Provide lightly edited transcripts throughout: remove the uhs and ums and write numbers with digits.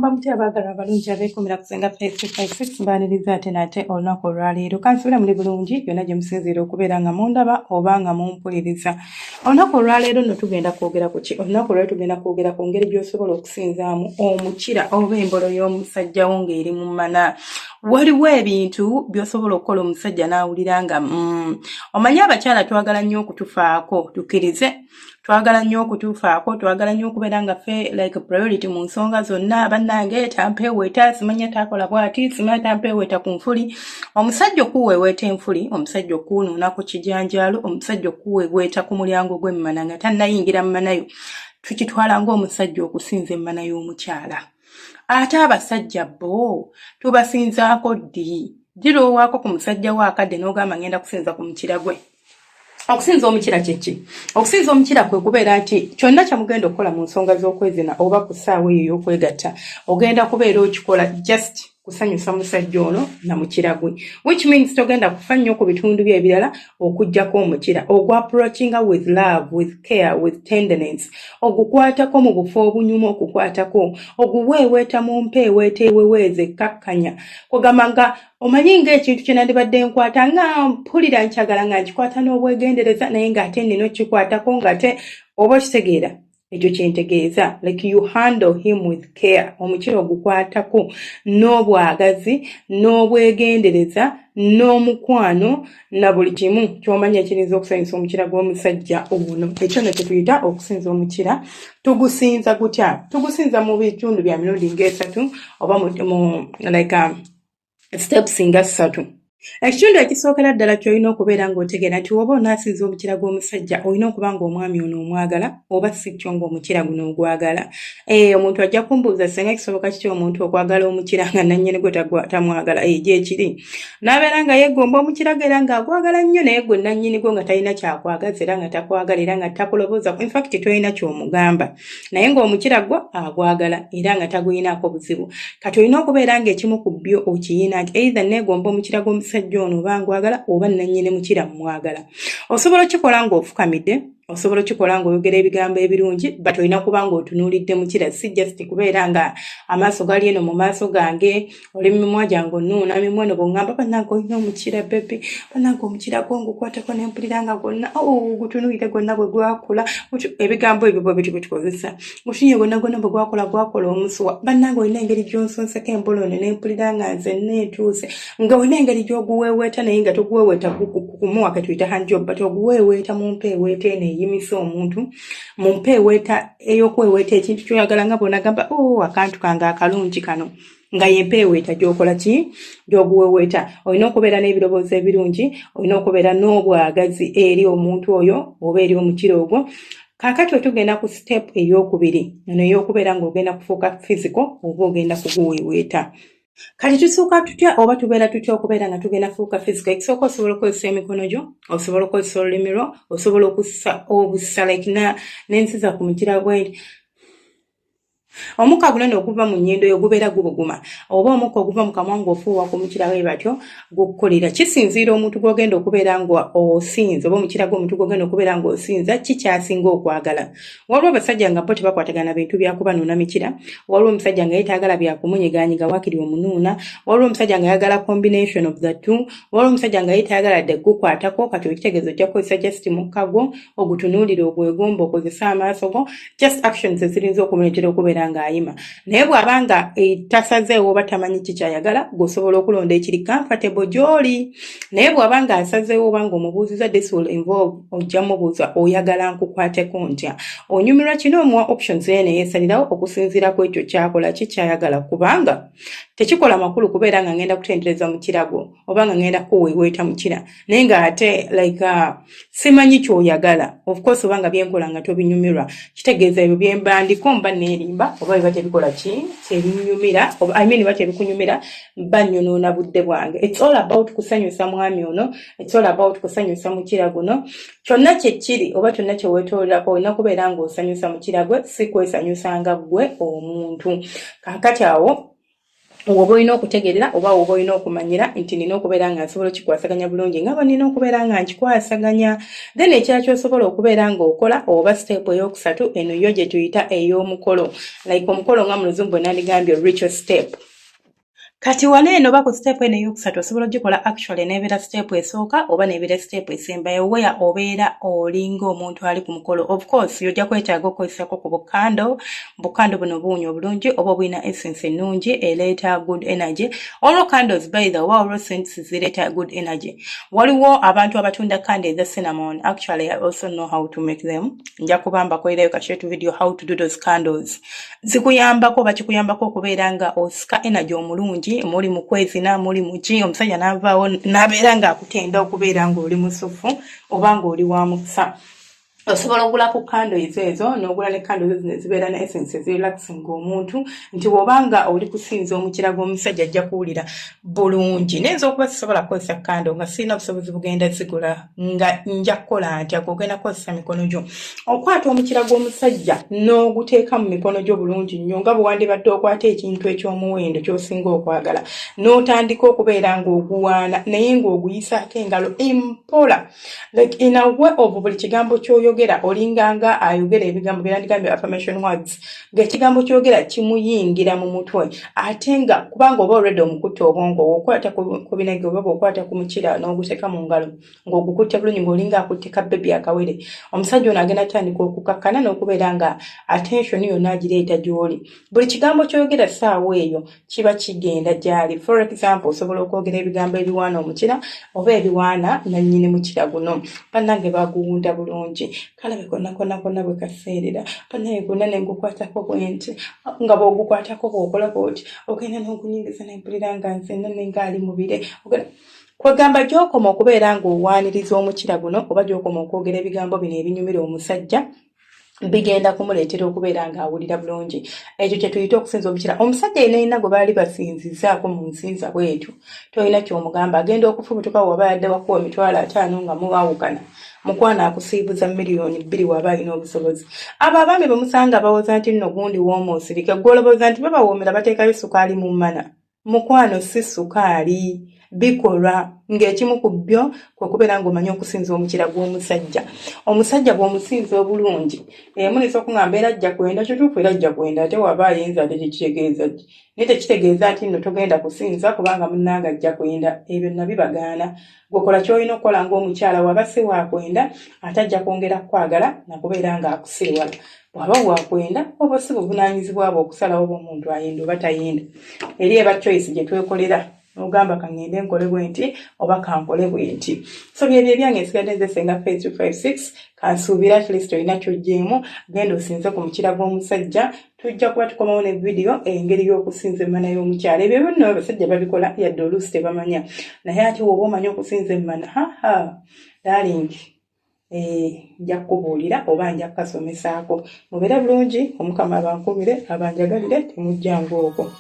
Mwamba mutya abaagalwa abalungi abeekuumira ku Ssenga Faith 256? Mbaaniriza ate nate olunaku olwaleero. Kansuubira muli bulungi byonna gye musinziira okubeera nga mundaba oba nga mumpuliriza. Olunaku olwaleero nno tugenda kwogera ku ki? Olunaku olwaleero tugenda kwogera ku ngeri gy'osobola okusinzaamu omukira oba embolo y'omusajja wo ng'eri mu mmana. Waliwo ebintu by'osobola okukola omusajja n'awulira nga omanyi abakyala twagala nnyo okutufaako, tukkirize twagala nnyo okutufaako, twagala nnyo okubeera nga ffe like priority mu nsonga zonna. Bannange, tampeeweeta, simanya takola bwati, simanya tampeeweeta ku nfuli. Omusajja okuweeweeta enfuli, omusajja okunuuna ku kijanjaalo, omusajja okuweeweeta ku mulyango gw'emmana nga tannayingira mmanayo, tukitwala ng'omusajja okusinza emmana y'omukyala. Ate abasajja bo tubasinzaako ddi? Giroowaako ku musajja wo akadde n'ogamba, "Ngenda kusinza ku mukira gwe." Okusinza omukira kyeki? Okusinza omukira kwe kubeera nti kyonna kyemugenda okukola mu nsonga z'okwezina oba ku ssaawa eyo ey'okwegatta, ogenda kubeera okikola just kusanyusa musajja ono na mukira gwe, which means togenda kufa nnyo ku bitundu bye ebirala okugjako omukira. Ogwapproachinga with love, with care, with tenderness, ogukwatako mu bufo obunyuma okukwatako, oguweeweeta mu mpeeweeta eweweeza ekkakkanya, kugamba nga omanyi ng'ekintu kye nandibadde nkwata nga mpulira nkyagala, nga nkikwata n'obwegendereza, naye ng'ate nina okikwatako ng'ate oba okitegeera ekyo kyentegeeza, like you handle him with care. Omukira ogukwatako n'obwagazi n'obwegendereza n'omukwano na buli kimu ky'omanyi ekiyinza okusanyusa omukira gw'omusajja ono. Ekyo nno kyetuyita okusinza omukira. Tugusinza gutya? Tugusinza mu bitundu bya mirundi ng'esatu oba mu like steps nga ssatu. Ekitundu ekisookera ddala ky'olina okubeera ng'otegeera nti woba onaasinza omukira gw'omusajja, olina okuba ng'omwami ono omwagala, oba si kyo ng'omukira guno ogwagala. Omuntu ajja kumbuuza, "Senga, kisoboka kitya omuntu okwagala omukira nga nannyini gwe tamwagala?" Gyekiri n'abeera nga yeegomba omukira gwe era ng'agwagala nnyo, naye gwe nannyini gwo nga talina kyakwagaza era nga takwagala era nga takulobooza. Infact tolina ky'omugamba, naye ng'omukira gwo agwagala era nga taguyinaako buzibu. Kati olina okubeera ng'ekimu ku byo okiyina nti either neegomba omukira gw'omusajja ono oba ngwagala, oba nannyini mukira mmwagala. Osobola okikola ng'ofukamidde, osobola okikola ng'oyogera ebigambo ebirungi, but olina kuba ng'otunuulidde mukira, si just kubeera nga amaaso gali eno mu maaso gange, oli mimwa gyange onuuna mimwa eno bw'oŋŋamba, "Bannange, olina omukira, baby, bannange, omukira gwo ngukwatako ne mpulira nga gwonna, oh, gutunuulire gwonna bwe gwakula." Ebigambo ebyo bwe bityo bwe tukozesa. "Gutunye gwonna gwonna bwe gwakola, gwakola omusuwa. Bannange, olina engeri gy'onsonseko embolo eno ne mpulira nga nze neetuuse." Nga olina engeri gy'oguweeweeta, naye nga toguweeweeta kumuwa ketuyita handjob, but oguweeweeta mu mpeeweeta eno eyimisa omuntu, mu mpeeweeta ey'okweweeta ekintu ky'oyagala, nga bw'onagamba, "O oh, akantu kange akalungi kano," nga yempeeweeta gy'okola ki, gy'oguweweeta. Olina okubeera n'ebirowoozo ebirungi, olina okubeera n'obwagazi eri omuntu oyo oba eri omukira ogwo. Kaakati wetugenda ku step ey'okubiri eno ey'okubeera ng'ogenda kufuuka physical oba ogenda kuguweeweeta. Kati tusooka tutya oba tubeera tutya okubeera nga tugenda fuuka physical? Ekisooka, osobola okukozesa emikono gyo, osobola okukozesa olulimi lwo, osobola okussa obussa, like nensiza ku mukira gwe nti omukka gunene oguva mu nnyindo yo gubeera gubuguma, oba omukka oguva mu kamwa ng'ofuuwa ku mukira bwe batyo gukukolera. Kisinziira omuntu gw'ogenda okubeera nga osinza oba omukira gw'omuntu gw'ogenda okubeera ng'osinza kikyasinga okwagala. Waliwo abasajja nga bo tebakwatagana bintu byakubanuuna mikira, waliwo omusajja nga yeetaagala byakumunyiganyiga wakiri omunuuna, waliwo omusajja nga yagala combination of the two, waliwo omusajja nga yeetaagala dde gukwatako. Kati okitegeeza ojja kukozesa just mukka gwo, ogutunuulire, ogwegomba, okozese amaaso go, just actions ezirinza okumuleetera okubeera ng'ayima. Naye bw'aba nga tasazeewo oba tamanyi kikyayagala, gweosobola okulonda ekiri comfortable gy'oli. Naye bw'aba nga asazeewo oba ng'omubuuziza, this will involve ojja mubuuza, "Oyagala nkukwateko ntya? Onyumirwa kino?" Omuwa options, ye neyeesalirawo okusinziira ku ekyo kyakola ki, kyayagala, kubanga tekikola makulu kubeera nga ngenda kutendereza mu kirago oba nga ngenda kuweeweeta mukira, naye ng'ate like simanyi kyoyagala. Of course, oba nga byenkola nga tobinyumirwa, kitegeeza ebyo byembandiko mba neerimba, oba biba tebikola ki, tebinyumira, I mean, biba tebikunyumira, mba nnyonoona budde bwange. It's all about kusanyusa mwami ono, it's all about kusanyusa mukira guno. Kyonna kyekiri oba kyonna kyeweetoolерako, olina kubeera ng'osanyusa mukira gwe, si kwesanyusanga ggwe omuntu. Kaakati awo Oba olina okutegeerera oba oba olina okumanyira nti nina okubeera nga nsobola okikwasaganya bulungi nga bwe nina okubeera nga nkikwasaganya. Then ekirala ky'osobola okubeera ng'okola oba step ey'okusatu, eno yo gye tuyita ey'omukolo, like omukolo nga mu luzungu bwe nandigambye ritual step. Kati wano eno oba ku step eno ey'okusatu osobola ogikola actually n'ebeera step esooka oba n'ebeera step esembayo, where obeera olinga omuntu ali ku mukolo. Of course ojja kwetaaga okukozesako ku bukando, bukando buno buwunya obulungi oba obulina essence ennungi ereeta good energy. Olwo candles by the way, olwo scents zireeta good energy. Waliwo abantu abatunda candle eza cinnamon. Actually I also know how to make them. Nja kuba mbakolerayo ka short video how to do those candles. Zikuyambako oba kikuyambako okubeera nga osika energy omulungi, muli mu kwezina, muli muki, omusajja n'avaawo n'abeera ng'akutenda okubeera ng'oli musufu oba ng'oli wa mukisa. Osobola ogula ku candles ezo n'ogula ne candles zino ezibeera ne essence ezirelaxing omuntu, nti bw'oba nga oli kusinza omukira gw'omusajja ajja kuwulira bulungi. Naye nza okuba sisobola kukozesa candle nga sirina busobozi bugenda zigula, nga nja kukola ntya? Gwe ogenda kukozesa mikono gyo. Okwata omukira gw'omusajja n'oguteeka mu mikono gyo bulungi nnyo nga bwe wandibadde okwata ekintu eky'omuwendo ky'osinga okwagala, n'otandika okubeera ng'oguwaana naye ng'oguyisaako engalo empola, like in a way of buli kigambo ky'oyogera olinganga ayogera ebigambo byerandigambye affirmation words, ng'ekigambo ky'oyogera kimuyingira mu mutwe. Ate nga kubanga oba already omukutte obwongo, okwata ku binege oba bw'okwata ku mukira n'oguteeka mu ngalo ng'ogukutte bulungi ng'olinga akutte ka bebi akawere, omusajja ono agenda tandika okukakkana n'okubeera nga attention yonna agireeta gy'oli. Buli kigambo ky'oyogera ssaawa eyo kiba kigenda gy'ali. For example, osobola okwogera ebigambo ebiwaana omukira oba ebiwaana nannyini mukira guno. Bannange baguwunda bulungi, kalabe konna konna konna bwe kaseerera. Bannange gonna ne ngukwatako bwe nti, nga bw'ogukwatako bw'okola bw'oti, ogenda n'ogunyingiza nempulira nga nzenna nenga ali mu bire. Kwegamba gy'okoma okubeera ng'owaaniriza omukira guno oba gy'okoma okwogera ebigambo bino ebinyumira omusajja, bigenda kumuleetera okubeera ng'awulira bulungi. Ekyo kye tuyita okusinza omukira. Omusajja yenna yenna gwe baali basinzizaako mu nsinza bwetyo, tolina ky'omugamba, agenda okufubutuka. Waba yadde wakuwa 500,000 nga muwawukana, mukwano akusiibuza 2 million waba alina obusobozi. Abo abaami bwe musanga bawoza nti nno gundi wooma osirike, gwe olowooza nti babawoomera bateekayo sukaali mu mmana? Mukwano, si sukaali, bikolwa ng'ekimu ku byo kwe kubeera ng'omanyi okusinza omukira gw'omusajja. Omusajja bw'omusinza obulungi, emulisa okungamba era ajja kwenda. Kituufu, era ajja kwenda. Ate waba ayinza, ate tekitegeeza ki? Naye tekitegeeza nti nno togenda kusinza kubanga munnange ajja kwenda. Ebyo nabibagaana. Gwekola ky'olina okukola ng'omukyala. Waba si wakwenda, ate ajja kwongera kukwagala nakubeera ng'akusiiwala. Bw'aba wakwenda, oba si buvunaanyizibwa bwe okusalawo oba omuntu ayenda oba tayenda. Eri eba choice gye twekolera, n'ogamba kaŋŋende nkole bwe nti oba kankole bwe nti. So byebyo ebyange. Nsigadde nze Senga Faith 256. Kansuubira at least olina ky'oggyeemu. Genda osinze ku mukira gw'omusajja. Tujja kuba tukomawo ne vidiyo engeri y'okusinza emmana y'omukyala. Ebyo byonna abasajja babikola yadde oluusi tebamanya, naye ate woba omanyi okusinza emmana, haha darling, nja kukubuulira oba nja kukasomesaako. Mubeere bulungi, Omukama abankuumire, abanjagalire, temujjanga okwo.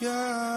Yeah.